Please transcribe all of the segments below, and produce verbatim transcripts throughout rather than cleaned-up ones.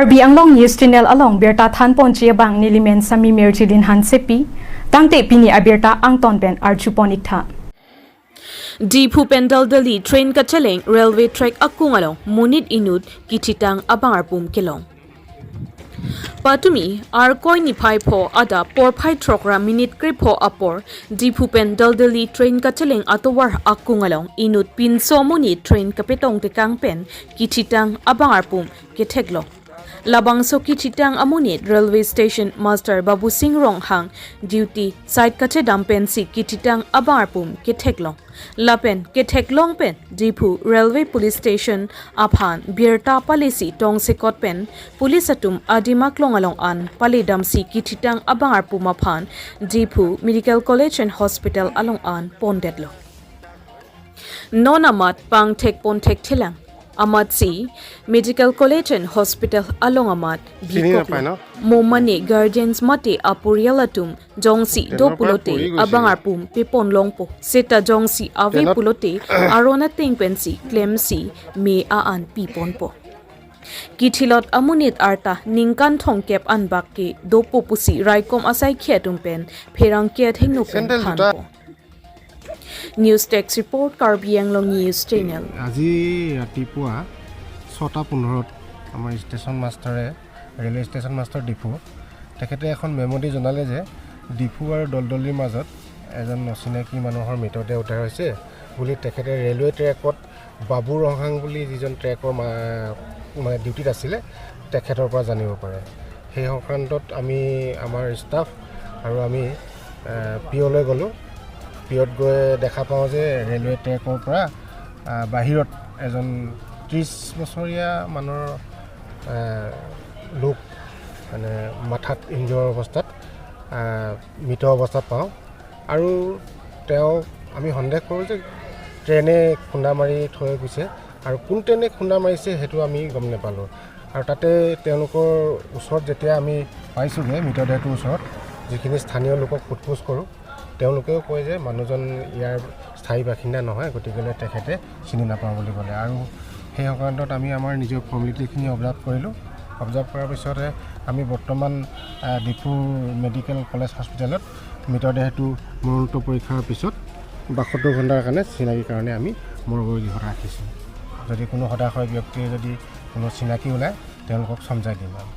Karbi Anglong News Channel along birta thanponji abang nelimen Sami Mirjilin Hansepi, tangte pini abirta angton pen arjupon iktha. Diphu pen Daldali train kacheleng railway track akung along monit inut kithitang abangarpum kelong. Patumi Arkoi niphai pho adap porphai throkra minute krepho apor Diphu pen Daldali train kacheleng atovar akung along inut pinso monit train kapetong tekang pen kithitang abangarpum ketheklong. Labangso kithitang amonit Railway Station Master Babu Singh Ronghang duty site kachedam pensi kithitang abangarpum ketheklong. Lapen ketheklong pen Diphu Railway Police Station aphan birta palesi tongsekot pen police atum adim aklong along an paledamsi kithitang abangarpum aphan Diphu Medical College and Hospital along an pondetlo. Non amat pangthek ponthek thelang amatsi Medical College and Hospital along amat bikoklo. Mo mane guardians mate aporial atum jongsi do pulote abangarpum pepon longpo. Seta jongsi ave pulote aron ateng pensi klemsi me a-an piponpo. Kithilot amonit arta ningkan thomkep anbak ke dopo pusi raikom asaikhi atum pen pherangke athengno pen thanpo. News Desk Report, Karbi Anglong News Channel. আজি ৰাতিপুৱা ছটা পোন্ধৰত আমাৰ ষ্টেচন মাষ্টাৰে, railway station master Diphu, তেখেতে এখন মেমো দি জনালে যে ডিফু আৰু দলদলিৰ মাজত এজন অচিনাকি মানুহৰ মৃতদেহ উদ্ধাৰ হৈছে বুলি তেখেতে ৰেলৱে ট্ৰেকত বাবু ৰংহাং বুলি যিজন ট্ৰেকৰ মা-, মানে ডিউটিত আছিলে, তেখেতৰ পৰা জানিব পাৰে। সেই সংক্ৰান্তত আমি, আমাৰ ষ্টাফ আৰু আমি, এ, পিঅ'লৈ গ'লোঁ। পিঅ'ত গৈ দেখা পাওঁ যে ৰেলৱে ট্ৰেকৰ পৰা, আ, বাহিৰত এজন ত্ৰিছ বছৰীয়া মানুহৰ, এ, লোক, মানে, মাথাত ইনজৰ অৱস্থাত, আ, মৃত অৱস্থাত পাওঁ। আৰু তেওঁ, আমি সন্দেহ কৰোঁ যে ট্ৰেইনে খুন্দা মাৰি থৈ গৈছে। আৰু কোন ট্ৰেইনে খুন্দা মাৰিছে, সেইটো আমি গম নাপালোঁ। আৰু তাতে তেওঁলোকৰ ওচৰত যেতিয়া আমি পাইছোঁগৈ, মৃতদেহটোৰ ওচৰত যিখিনি স্থানীয় লোকক সোধ পোছ কৰোঁ, তেওঁলোকেও কয় যে মানুহজন ইয়াৰ স্থায়ী বাসিন্দা নহয়, গতিকেলৈ তেখেতে চিনি নাপাওঁ বুলি ক'লে। আৰু সেই সংক্ৰান্তত আমি আমাৰ নিজৰ ফৰ্মেলিটিখিনি অবজাৰ্ভ কৰিলোঁ। অবজাৰ্ভ কৰাৰ পিছতে আমি বৰ্তমান, আ, ডিফু মেডিকেল কলেজ হস্পিটেলত মৃতদেহটো মৰণোত্তৰ পৰীক্ষাৰ পিছত বাসত্তৰ ঘণ্টাৰ কাৰণে চিনাকি কাৰণে আমি মৰ্গৰ গৃহত ৰাখিছোঁ। যদি কোনো হতাশয় ব্যক্তিয়ে যদি কোনো চিনাকি ওলায়, তেওঁলোকক চমজাই দিম আৰু।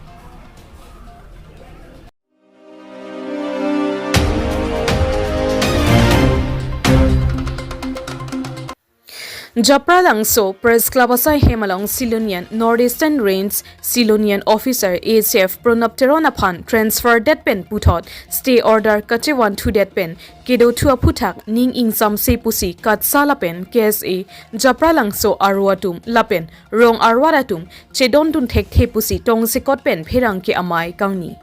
Japralangso Press Club asai hem along Silonian North Eastern Range Silonian Officer A C F Pranab Teron aphan transfer det pen puthot stay order kachevan thudet pen kedo thu aphuthak ning ingsamse pusi KATSA lapen K S A Japralangso aro atum lapen rong arwar atum chedondun thekthe pusi tongsekot pen pherangke amei kangni.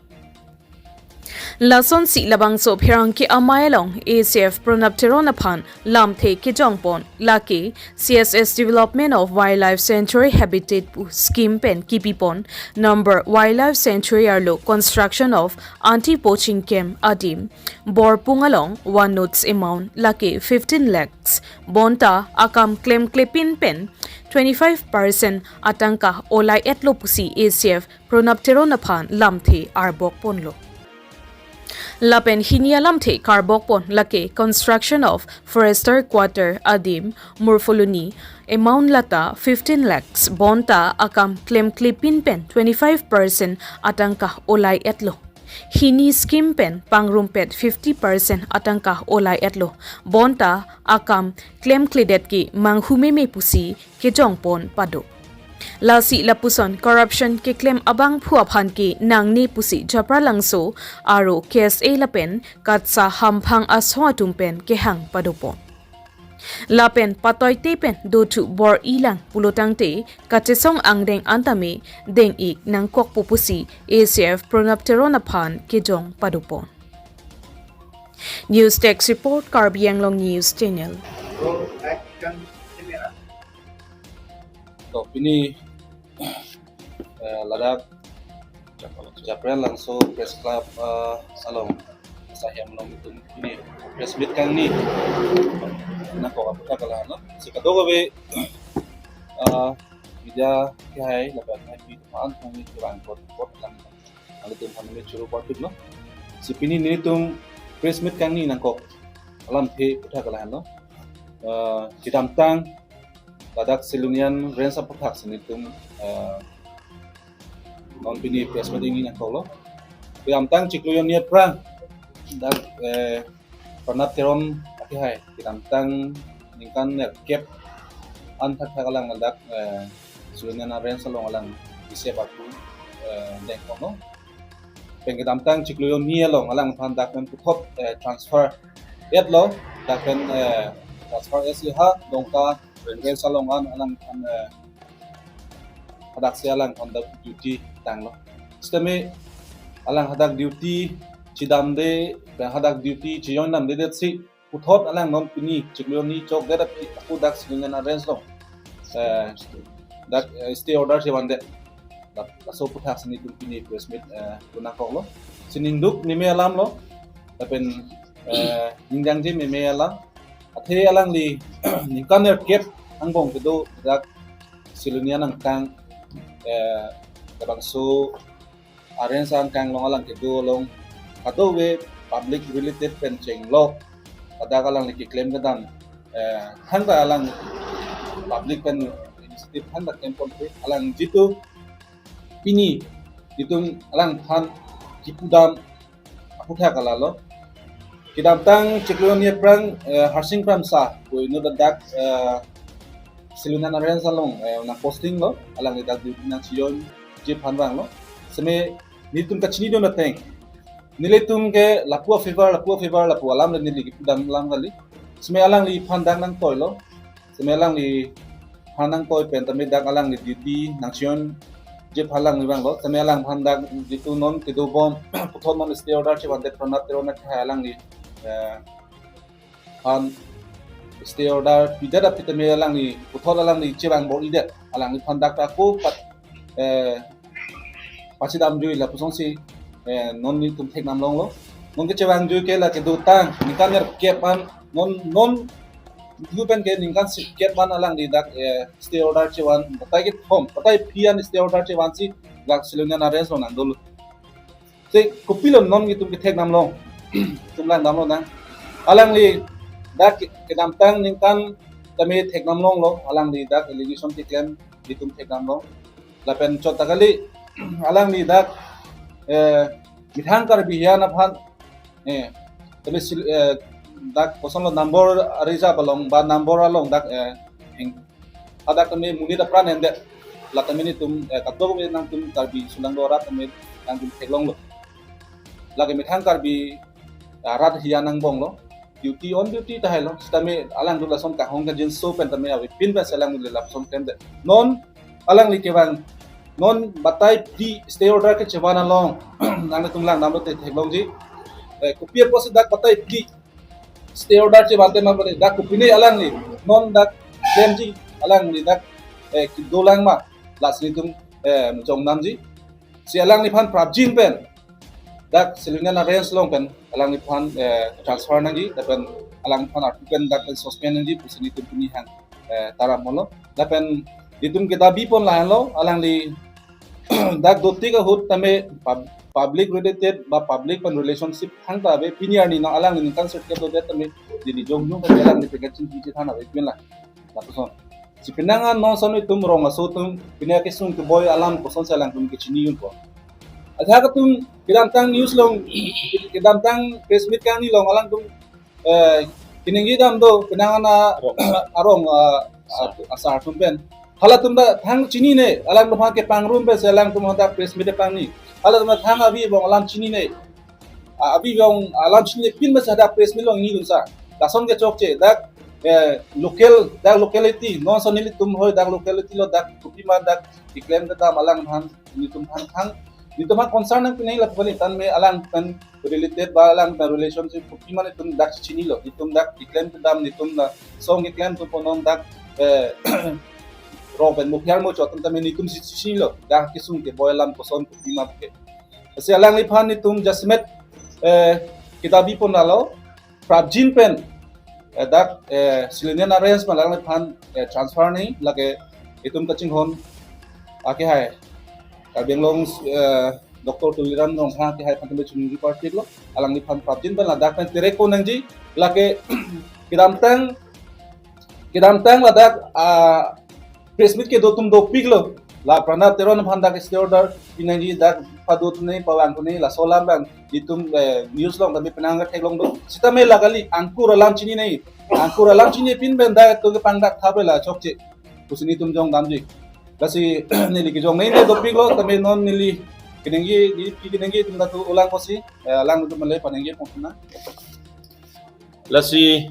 Lasonsi labangso pherangke amei along A C F Pranab Teron aphan lamthe kejongpon, lake C S S Development of Wildlife Sanctuary Habitat pu scheme pen kipipon, number Wildlife Sanctuary arlo construction of anti-poaching camp adim, Borpung along one notes amount, lake fifteen lakhs, bonta akam klemklepin pen twenty-five percent atangka olai-etlo pusi A C F Pranab Teron aphan lamthe arbok ponlo. Lapen hini alamthe karbok pon lake construction of forester quarter adim Murpholoni amount lata fifteen lakhs bonta akam klemklepin pen twenty-five percent atangka olai-etlo. Hini scheme pen pangrumpet fifty percent atangka olai-etlo. Bonta akam klemkledet ke manghumeme pusi kejongpon pado. Lasi lapuson corruption keklem abangphu aphan ke nangne pusi Japralangso aro K S A lapen KATSA hamphang asong atum pen kehang padopon. Lapen patoite pen dothu bor-ilang pulotangte kachesong angdeng antame deng-ik nangkokpo pusi A C F Pranab Teron aphan kejong padopon. News Desk Report, Karbi Anglong News Channel. To pini, eh, ladak Japralangso Press Club, eh, along asai hem along itum pini press meet kangni nangkok aphuthak kalang, no? Si kadokave, eh, media kehai lapen hai pi teman kami kurang kot kot lang. Nanglitum aphan neli choro parpiklo. Si pini nelitum press meet kangni nangkok alamthe aputhak lahenlo. Eh, kedamtang ladak Silonijan Range aputhak si nelitum, eh, non pini press meet kangni nangkoklo. Kedamtang chiklo jonni aphrang dak, eh, Pranab Teron akehai kedamtang ningkan nerkep an thakthak alang ladak, eh, Silonijan Range along alang isi baku, eh, dengkoklo. Pen kedamtang chiklo jonni along alangphan dak pen puthot, eh, transfer etlo, dak pen, eh, transfer esi ha Dongka Range along an alangphan, eh, hadak si alangphan dak duty tanglo. Sitame alang hadak duty chedamde, pen hadak duty chejoin damde det si puthot alang non pini chiklo jonni chokdet aphi ako dak Silonijan Range along, eh, dak, eh, stay order chevandet. Dak laso aputhak si nelitum pini press meet, eh, nangkoklo. Si ningduk meme alamlo. Lapen, eh, ningjangje meme alam. Athe alangli ningkan nerkep angbong kedo dak Silonijan angkang, eh, labangso a-range angkang along alang kedo along kadokave public related pen chenglok, ladak alangli keklem kedam, eh, thangta alang public pen initiative thangta klempon pe alang jitu pini itum alangphan kipudam aputhak lalo. Kedamtang chiklo jonni aphrang, eh, Harsing Kramsa pu inut dak, eh, Silonijan Range along, eh, nangpostinglo, alangli dak duty nangchejoinji aphan vanglo. Sitame nelitum kachinidun ateng, nelitum ke lapu a-favor, lapu a-favor, lapu alam le neli kipudam alam kali. Sitame alangliphan dak nangtoilo. Sitame alangliphan nangtoi pen tame dak alangli duty nangchejoinji aphan alangli vanglo. Sitame alangphan dak jitu non kedobom puthot non stay order chevandet Pranab Teron akehai alangli, eh, phan stay order pidet aphi tame alangli puthot alangli chevang bor-idet, alangliphan dak ako pat, eh, pachedamjui lapusonsi, eh, non nelitum theknam longlo. Non kechevangjui ke la kedotang ningkan nerkep an, non non yu pen ke ningkan sirkep an alangli dak, eh, stay order chevan batai kethom batai phli an stay order chevansi dak Silonijan Range along nangdolo. Si kopilo non nelitum ketheknam long, itum langdamlo nang. Alangli dak ke-, kedamtang ningkan tame theknam longlo, alangli dak allegation keklem itum theknam long. Lapen chot ta kali, alangli dak, eh, methang Karbi hiyan aphan, eh, tame sil-, eh, dak kosonlo number a-reserve along ba number along dak, eh, ing-, hadak tame monit apran endet. La tame nelitum, eh, kadokave nangtum Karbi Anglong arat tame nangtum theklonglo. Lake methang Karbi arat hiyan angbonglo. Duty on duty tahailo. Sitame alangtum lason kahong kajinso pen tame avepin pensi alangli lapuson klemdet. Non alangli kevang non batai phli stay order kechevan along nangtum langdamlote theklongji. Eh, kopi apotsi dak batai phli stay order chevante ma pare dak kopine alangli non dak klemji, alangli dak, eh, kedolang ma lasi nelitum, eh, chongdamji. Si alangliphan prapjin pen dak Silonijan Range along pen alangliphan, eh, transfer nangji, lapen alangphan arpu pen dak pen suspend nangji pusi nelitum pini hang, eh, taramlo. Lapen nelitum kedabipon lahenlo, alangli dak dotik ahut tame pub-, public related ba public pen relationship thangta ave, pini arni nang alangli ningkan sirkep dodet tame neli jongjong tame alangli pen kachingki chethan avepin la. Lapuson. Si penang an non ason itum rong aso atum pini akesung keboi alam kosonsi alangtum kechini unpo. Ajak atum kedamtang news along, kedamtang press meet kangni along alangtum, eh, keningje dam do, penang an a-, arong, ah, ah, asar atum pen. Halatum ta thang chinine, alangtum aphan kepangrum pensi alangtum hadak press meet pangni. Halatum ta thang avi abang alam chinine. Ah, avi abang alam chinine pin pensi hadak press meet along ningdunsa. Lason kechokche, dak, eh, local, dak locality, non ason nelitum hoi dak locality lo dak kopima dak keklem kedam alangphan, nelitum aphan thang, nelitum aphan concern nangpi nangji lapu kali, tame alang pen related ba alang pen relationship kopima nelitum dak chinilo, nelitum dak keklem kedam, nelitum dak song keklem atum po non dak, eh, rong pen mukhyar mo chot tame nelitum si chinilo, dak kesung keboi alam koson kopima ke. Lasi alangliphan nelitum jasemet, eh, kedabipon lalo, prapjin pen, eh, dak, eh, Silonijan Range ma alangliphan, eh, transfer nangji, lake itum kachinghon akehai Karbi Anglong, eh, Doctor Tuliram Ronghang akehai aphan tame chuningri parti lo, alangliphan prapjin pen ladak pen terek ko nangji, lake kedamtang, kedamtang ladak, ah, press meet kedo atum dopik lo, la Pranab Teron aphan dak stay order pinangji, dak pado atum nangpavang atum nang, laso alam abang itum, eh, news along tame penang theklong do. Sitame la kali angkur alam chini nang, angkur alam chinipin pen dak atum kepangdak thap la chokche pusi netum jong damji. Lasi neli kejong nang dopik lo, tame non neli keningje, di pi keningje atum ta tu ulang kosi, eh, alanglitum le paningje pon na. Lasi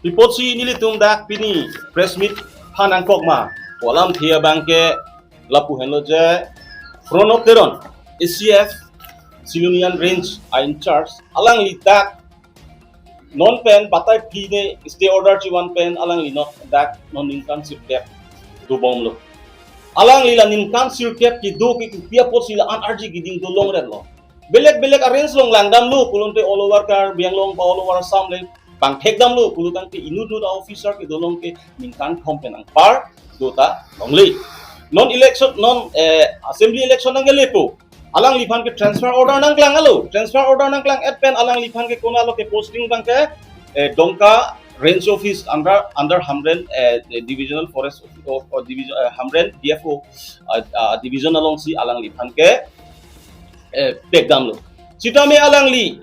pi apotsi nelitum dak pini press meet aphan nangkok ma pu alamthe abangke lapu henlo je, Pranab Teron, A C F, Silonijan Range a in charge, alangli dak non pen batai phli ne stay order chivan pen alangli non dak non ningkan sirkep dobom lo. Alangli la ningkan sirkep kedo ke kopi apotsi la an arji keding dolong ren lo. Belek belek a range along langdam lo pulote all over Karbi Anglong ba all over Assam le pangthek dam lo pulo tangte inut inut a officer kedo along ke ningkan thom pen anpar do ta longle. Non election, non, eh, assembly election nangkelepo, alangliphan ke transfer order nangklang alo. Transfer order nangklang et pen alangliphan ke konat lo ke posting abangke, eh, Dongka Range Office under, under Hamren, eh, Divisional Forest Office, or, or Division, eh, Hamren D F O, ah, ah, division alongsi alangliphan ke, eh, pekdam lo. Sitame alangli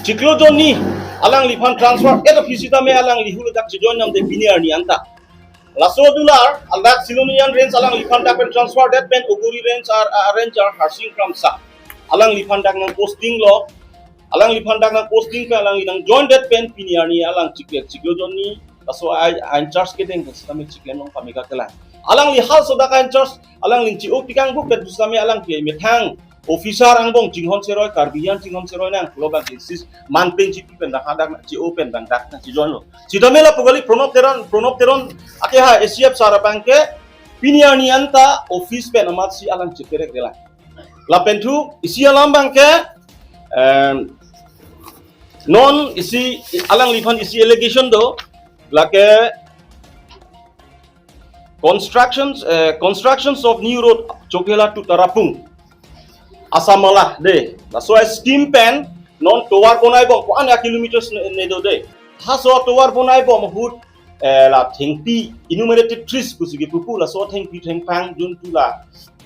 chiklo jonni alangliphan transfer et aphi sitame alangli hule dak chijoin namde pini arni anta. Laso adular, ladak Silonijan Range alangliphan dak pen transfer det pen Oguri Range ar, a, Range ar Harsing Kramsa alangliphan dak nangposting lo. Alangliphan dak nangposting pen alangli nangjoin det pen pini arni alang chiklo, chiklo jonni laso a, a in charge kedeng sitame chiklem long pameka kelang. Alangli halaso dak a in charge alangli chi-o tikang buk pen sitame alang ke methang officer angbong chinghon cheroi, Karbi an chinghon cheroi nang pulo abang insist man pen chipi pen dak hadak chi-o pen abang dak nangchijoin lo. Sitame lapu kali Pranab Teron, Pranab Teron akehai A C F sir abangke pini arni anta office pen amatsi alang chekerek delang. Lapen thu isi alam abangke, em, non isi alangliphan isi allegation do, lake constructions, eh, constructions of new road Chokihola to Tarapung, Assam mala de. Laso a scheme pen non tovar bonaibom ko-an a kilometers ne, ne do de. Halaso tovar bonaibom ahut, eh, la thengpi enumerated trees pusi kepu pu, laso thengpi thengphang jun tu la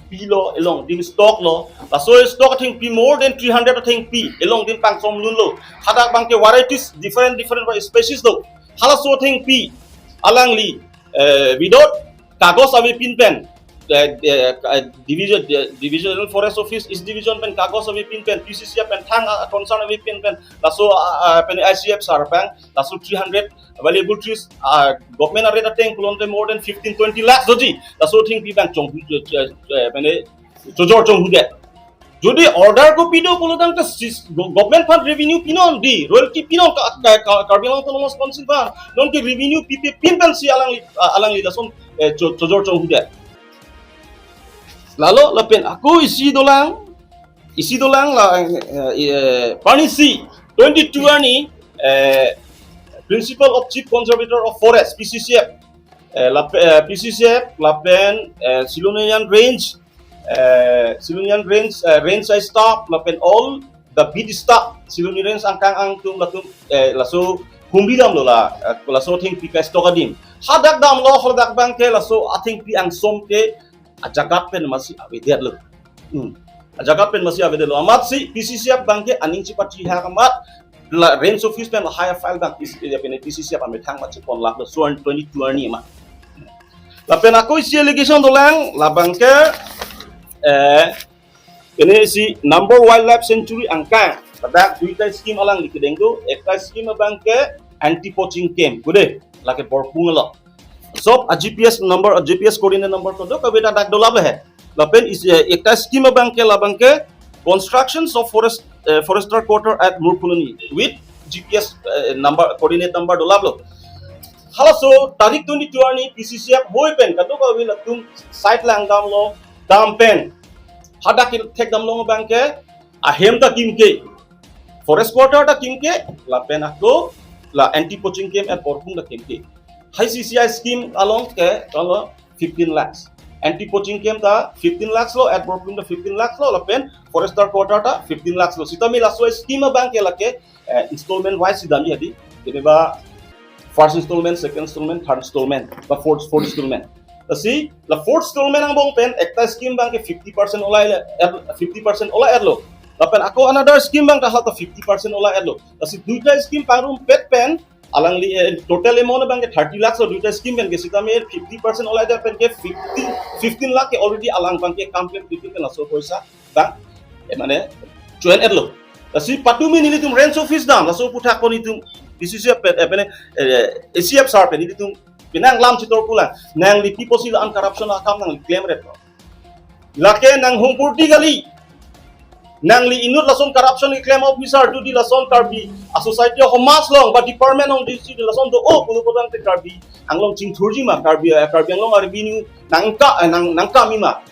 pilo, along dim stock lo. Laso stock thengpi more than three hundred thengpi along dim pangchom lun lo. Hadak abangke varieties different different species lo. Halaso thengpi alangli, eh, without kagos avepin pen, eh, eh, eh, division, eh, Divisional Forest Office East Division pen kagos avepin pen, P C C F pen thang, ah, concern avepin pen, laso, ah, ah, pen A C F sir pen laso three hundred valuable trees, ah, government a-rate ateng pulote more than fifteen twenty lakhs doji. Laso thengpi abang chonghu, eh, eh, mane chojor chonghu det. Jodi order kopi do pulo tangte sis, go-, government aphan revenue pinon di, royalty pinon ka, ka, ka, Karbi Anglong Autonomous Council aphan. Non ke revenue pi, pi, pin pen si alangli, ah, alangli lason, eh, cho-, chojor chonghu det. Lalo lapen ako isi dolang, isi dolang la, eh, eh, parnisi twenty-two arni, eh, Principal of Chief Conservator of Forest, P C C F, eh, lap-, eh, P C C F lapen, eh, Silonijan Range, eh, Silonijan Range, eh, range a staff lapen all the beat staff Silonijan Range angkang angtum latum, eh, laso humri damlo la, eh, laso thengpi ka-stock adim. Hadak damlo, hadak abangke laso athengpi angsom ke ajagat pen amatsi avedetlo. Hmm. Ajagat pen amatsi avedetlo. Amatsi P C C F abangke aning chipachihak amat la range office pen lahai a-file abang P C, ya pen P C C F amethang amatsi ponlaklo, so twenty-two arni amat. Lapen ako isi allegation dolang, labangke, eh, pen isi Nambor Wildlife Sanctuary angkang, ladak duita scheme alangli kedeng do, ekta scheme abangke anti poaching camp, kude, lake Borpung along. Sob a-G P S number, a-G P S coordinate number to do, kave dak dolap he. Lapen isi, eh, ekta scheme abangke, labangke constructions of forest, eh, forester quarter at Murphuloni with G P S, eh, number, coordinate number dolaplo. Halaso tarik twenty-two arni P C C F hoi pen kadokave latum site langdamlo, dam pen hadak kethek damlong abangke ahem ta kimke, forest quarter ta kimke, lapen ako la anti poaching camp at Borpung ta kimke. Hai C C I scheme along ke, kalau fifteen lakhs. Anti poaching camp ta fifteen lakhs lo, at Borpung ta fifteen lakhs lo, lapen forester quarter ta fifteen lakhs lo. Sitame laso scheme abang ke lake, eh, installment wise si damji hadi. Jadi ba first installment, second installment, third installment, ba fourth, fourth installment. Lasi la fourth installment angbong pen ekta scheme abang ke fifty percent olai le, er, fifty percent olai erlo. Lapen ako another scheme abang ta hala ta fifty percent olai erlo. Lasi duita scheme pangrumpet pen alangli, eh, total amount abang ke thirty lakhs lo duita scheme pen ke, sitame fifty percent olai det pen ke fifteen, fifteen lakh ke already alang abang ke kam klem fifteen pen laso poisa abang, eh, mane, join erlo. Lasi patumi nelitum range office dam, laso aphuthak pon itum P C C pen, eh, pen, eh, A C F sir pen nelitum penang lam chitor pulang, nangli pi apotsi la-an corruption akam nangli klemret lo. Lake nang humpurti kali. Nangli inut lason corruption keklem officer, jodi lason Karbi a-society, a-somaj along ba department along jodi lason do-o pulo pulo tangte Karbi Anglong chingthurji ma, Karbi, eh, Karbi Anglong a-revenue nangka, eh, nang, nangkami ma.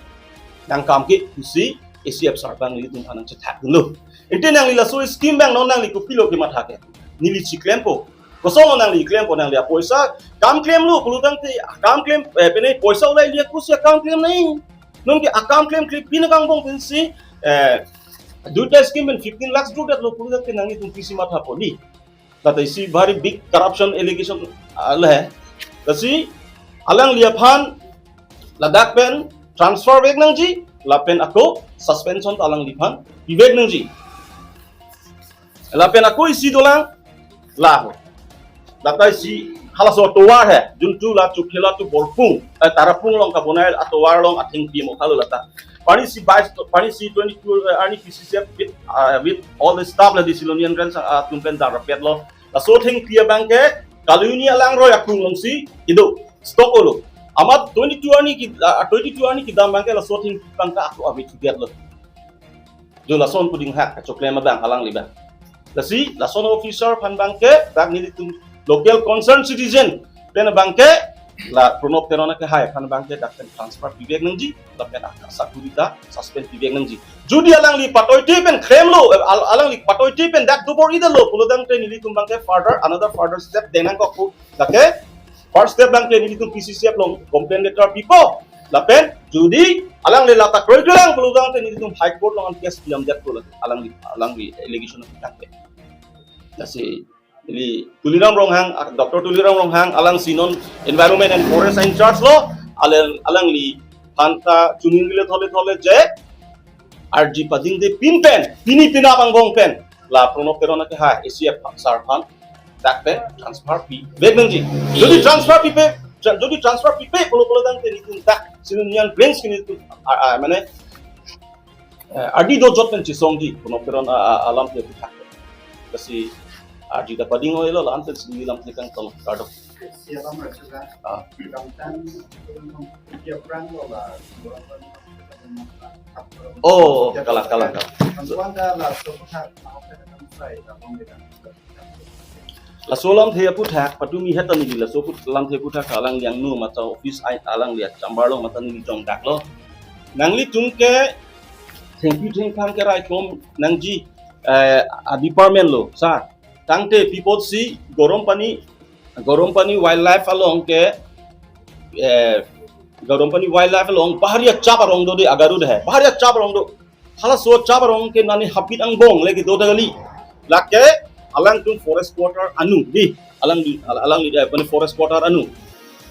Nangkam ke pusi A C F sir abang nelitum aphan nangchethak dunlo. Ante nangli laso scheme abang non nangli kopilo kematha ke? Neli chiklempo. Kosonlo nangli klempo, nangli apoisa kam klemlo pulo tangte, kam klem, eh, pene poisa olai liya pusi akam klem nai. Non ke akam klem klempi nang angbong pensi, eh, duita scheme pen fifteen lakhs dodetlo pulo tangte nanglitum pisi mathapo di. That is very big corruption allegation, ah, le. Lasi alangli aphan ladak pen transfer vek nangji, lapen ako suspension ta alangliphan pivek nangji. Lapen ako isi dolang, la ho. Lata isi halaso atovar he, juntu la Chokhela to Borpung, eh, Tarapung along kabonai atovar along athengpi mo khalo lata. Pani isi vice, pani isi twenty-two, eh, arni P C C F with, uh, with all the staff la di Silonian Range, uh, atum pen darapet lo. Laso athengpi abang ke Kaloni alangroi akung alongsi kedo, stock olo. Amat twenty-two arni ki, uh, twenty-two arni kedam abang ke laso athengpi abang ke ako ave chudet lo. Jo lason puding hak kachoklem abang alangli abang. Lasi lason officer aphan abang ke dak nelitum local concerned citizen pen abang ke la Pranab Teron akehai aphan abang ke dak pen transfer pivek nangji, lapen akasakuri ta suspend pivek nangji. Jodi alangli patoite pen klemlo, eh, al-, alangli patoite pen dak dobor-idetlo pulo tangte nelitum abang ke further, another further step deng nangkok pu. Lake first step abang ke nelitum P C C F along complaint letter pipo. Lapen jodi alangli lata kroikre lang pulo tangte nelitum High Court along case pidamdetpo, alangli, alangli allegation abang ke. Lasi neli Tuliram Ronghang, ah, Doctor Tuliram Ronghang, alangsi non Environment and Forest in charge lo, alang, alangliphan ta chuningri le thole thole je arji padingde pin pen, pini penap angbong pen la Pranab Teron akehai A C F sir aphan dak pen transfer pivek nangji. Jodi transfer pipe, tra-, jodi transfer pipe pulo pulo tangte nelitum dak Silonian Range ke nelitum, ah, ah, mane, eh, ardi dojot pen chesongji, Pranab Teron a, a, alamthe aphuthak. Lasi ardi ta pading-oi lo, la-an pensi neli lamthe kangtong kardom. Siapa mereka? Ah. Kamtan, dia perang lo lah. Oh, kalang, kalang, kalang. Kamtuan dah lah, so kita mau ke dalam saya, tak mau kita. Laso alamthe aphuthak, patumi heta neli laso aphuthak alamthe aphuthak alangli angno mata office ai alangli achamber along mata neli jongdaklo. Nanglitum ke thengpi thengphang keraikom nangji, eh, a department lo, sir. Tangte pi apotsi Gorom Pani, Gorom Pani Wildlife along ke, eh, Gorom Pani Wildlife along bahari achap arong do de, agaru de hai. Bahari achap arong do. Halaso achap arong ke nani hapit angbong le kedo ta kali. Lake alangtum forest quarter anu di. Alangli, al-, alangli, eh, mane forest quarter anu.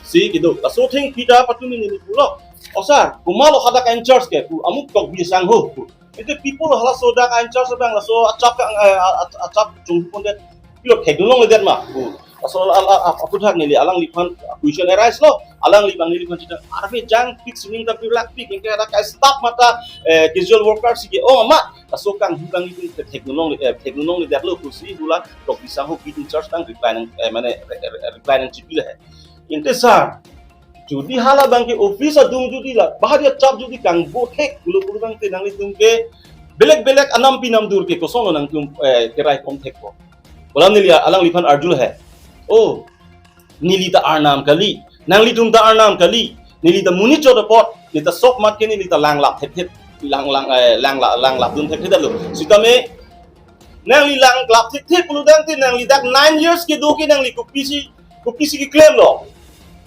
Si kedo. Laso athengpi ta patumi neli pulo. O sir, komatlo hadak in charge ke pu, amuk tokbi sangho pu. Ante pi apot halaso dak in charge abang laso achap ka, eh, a-, a-, achap chungpondet, pilo thekdun longledet ma pu. Laso a, a, a, aphuthak neli alangliphan question arise lo, alangli abang neliphan chita arve jangpik, sining ta pirlakpik, anke ada ka staff mata, eh, casual worker si ke-ong ma, laso kanghu abang nelitum thekdun long, eh, thekdun longledetlo pusi hala tokbi sangho pi in charge abang reply nang, eh, mane, re-, re-, reply nangchipi lahai. Ante sir, jodi hala abang ke office adung jodi la bahari achap jodi kangbo thek pulo pulo tangte nanglitum ke belek belek anam pi nam dur ke kosonlo nangtum, eh, keraikom thekpo. Pu alam neli alangliphan arju lahai. Oh, neli ta arnam kali, nanglitum ta arnam kali, neli ta monit chot apot, neli ta sok mat ke neli ta langlap thekthe, lang, lang, eh, langla-, langlapdun thekthedetlo. Sitame nangli langlap thekthe pulo tangte nangli dak nine years kedo ke nangli kopisi, kopisi keklemlo.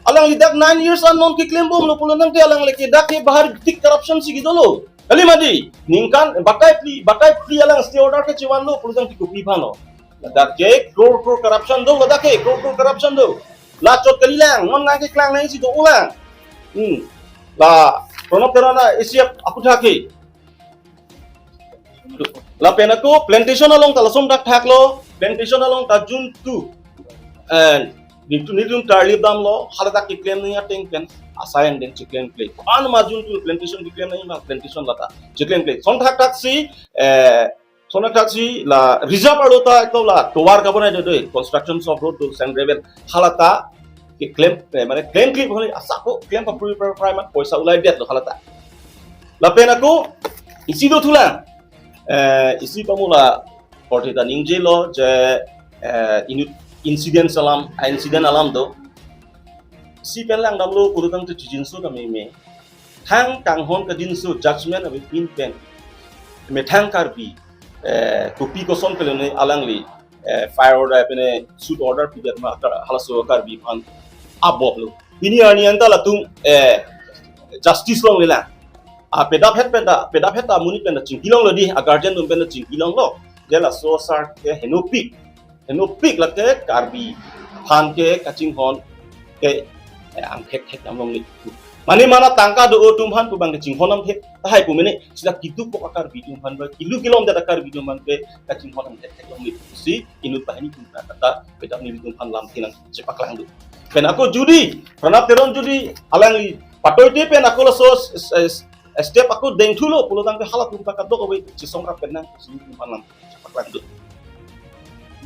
Alangli dak nine years an non keklem bomlo pulo tangte alangli ke dak ke bahar tik corruption si kedolo. Kali mati, ningkan batai phli, batai phli alang stay order kechevanlo pulo tangte kopi aphanlo. Ladak ke crore crore corruption do, ladak ke crore crore corruption do. La chot kalilang, non nangkeklang nangji do-olang. Hmm. La Pranab Teron a isi aputhak ke. Lapen ako plantation along ta lason thakthaklo, plantation along ta juntu, eh, nelitum, nelitum tarlip damlo, haladak keklem nangji ateng pen asai angdeng cheklemkle. Anma juntu plantation keklem nangji ma plantation lata cheklemkle. Lason thakthak si, eh, lason thakthak si la reserve arlo ta eklo la tovar kabonai do do, constructions of road do, sand gravel, halata keklem, eh, mane klemkle bhoni asap ko klem papri pra pra ma poisa ulaidetlo halata. Lapen ako isi dothulang, eh, isi pamula korte ta ningjelo je, eh, inut incident alam, a incident alam do. Si pen langdamlo pulo tangte chijinso kami me. Thang kanghon kadinso judgment avepin pen methang Karbi, eh, kopi koson kelone alangli, eh, fire order pen suit order pidet ma Kar-, halaso Karbi aphan aboplo. Pini arni anta latum, eh, justice longlelang. A pedaphet pen ta, pedaphet ta amonit pen ta chingkilonglo di, a guardian atum pen ta chingkilonglo. Je laso asar ke henopik, henopik lake Karbi aphan ke kachinghon ke, eh, angthek thek nam longle. Mane mana tangka do atum aphan pu abang ke chinghon angthek tahai pu mene sila kitu pok a Karbi atum aphan ba kilu kilom jada Karbi atum aphan ke kachinghon angthek thek longle si inut banghini atum ta kata pedap nelitum aphan lam thinang chepaklang do. Pen ako jodi Pranab Teron jodi alangli patoite pen ako laso s-, s-, s-, step ako dengthulo pulo tangte halatum ta kadokave chesong rap pen nang si inut aphan lam chepaklang do.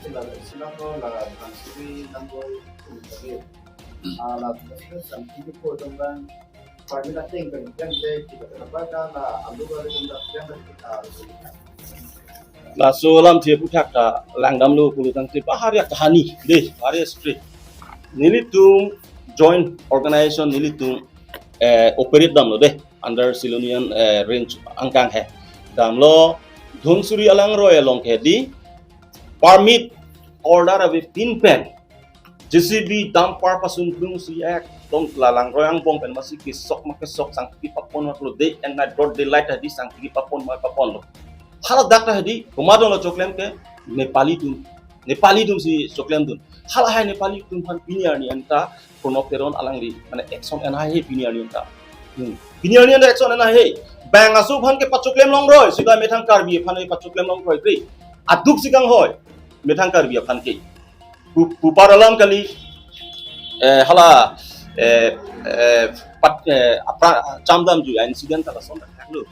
Sila, sila ko la Dhansiri number two tadi. Ah, la, terus yang ini ko tentang permit asing kan, kan, kita dapat kan, la, alu balik kan, kan, kita. Laso alamthe aputhak ta langdamlo pulo tangte bahar ya kahani de, bahar ya story. Nelitum joint organization nelitum, eh, operate damlo de under Silonijan, eh, range angkang he. Damlo Dhansiri alangroi along ke di permit order avepin pen J C B dumper pasun plung si ekdom la langroi angbong pen masi kesok ma kesok sangti papon ma pulo day and night broad daylight hadi sangti papon ma paponlo. Haladak ta hadi komat dolo choklem ke Nepali atum, Nepali atum si choklem dun. Halahai Nepali atum aphan pini arni anta Pranab Teron alangli mane action en haihe pini arni anta. Hmm. Pini arni anta action en haihe. Bang aso aphan ke pachoklem longroi, sida methang Karbi aphan ke pachoklem longroi kri. Aduk si kanghoi methang Karbi aphan ke. Pu-, pupar alam kali, eh, hala, eh, eh, pat, eh, apra-, chamdam ju incident ta lason ta thaklo.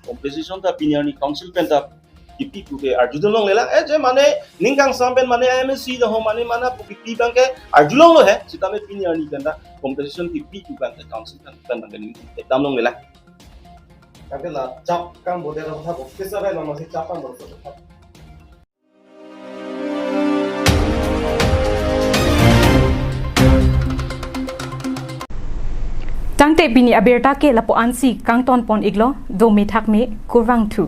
Compensation ta pini arni council pen ta kipi pu ke arjudun longlelang, eh, je mane ning kangsam pen mane M A C do ho mane mana pu kipi abang ke arjulonglo he, sitame pini arni pen ta compensation kipi pu abang ke council pen, pen abang ke ning ekdam longlelang. Tapi la chap kam bote lo tha bo, kisa bai lo masi chap kam bote lo tha. Tangte pini abirta ke lapu-an si kangton pon iklo, do methak me kurvangthu.